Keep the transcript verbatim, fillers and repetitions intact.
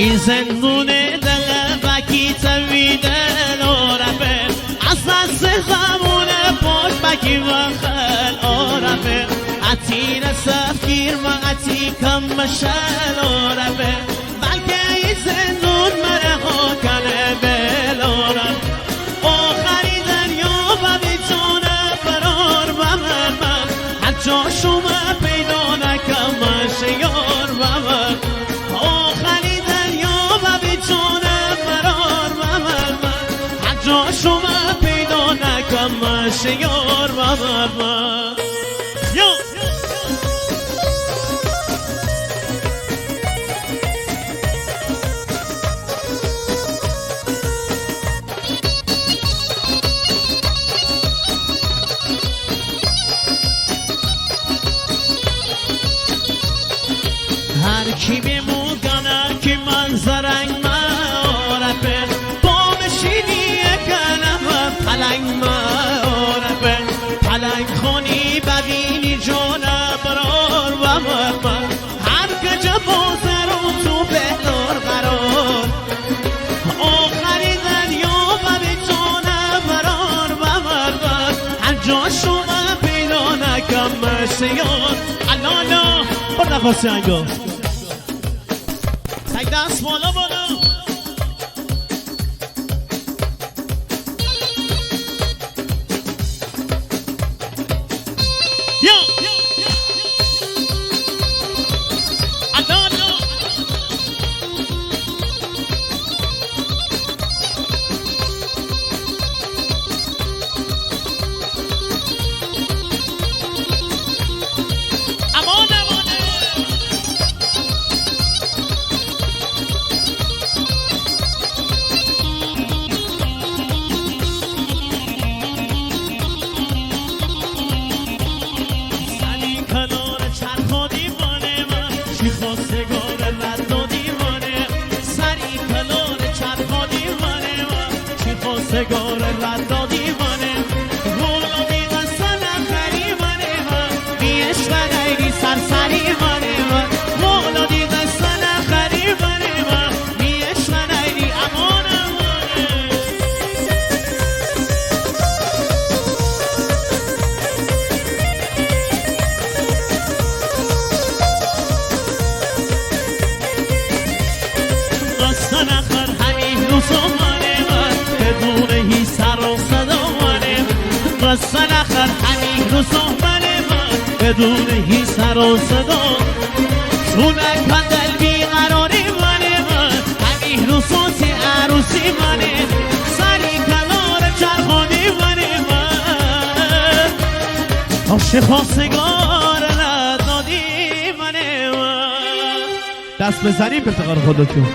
Inzendune dala baki tavide lora pe. Asa se zamune posh baki vakhal ora pe. Atira safkir ma ati kam mashal ora pe. Balke izendun mara ho kane belora. O khari daryo ba bichona baror ba marma. Har jo shuma peydo nakam ma sheyor ba mar. O khari daryo ba bichona baror ba marma. Har jo shuma peydo nakam ma sheyor ba marma. Yo! Har ki bemugana ki manzarang ma ora pe, bom shini ekana va palang ma ora pe, palang khoni babini jona baror ba marma. Har kaja bozaro tu belor qaror. O khari daryo ba bichona baror ba marma. Har jo shuma peydo nakam ma sheyor. Alolo, por la José Ango. Saidas, bolo, bolo. Yo! Alolo! Amone, amone! Sari kalor charxo divane ma, shi xwastegor rado divane. Sari kalor charxo divane ma, shi xwastegor rado divane. Volo di ghasana khari vane ma, mi eshqanayri sarsari vane ma. Volo di ghasana khari vane ma, mi eshqanayri amon amone. Ghasana khar hami ruzo mane ma, bedune hi sar o sada mane ma. Ghasana khar hami ruzo mane ma, bedune hi sar o sada. Suna kandel bi qarori mane ma, hami ruzo si arusi mane. Sari kalor charxo divane ma, o shi xwastegor rado divane ma. Dast bezanin per taqar xodo chun.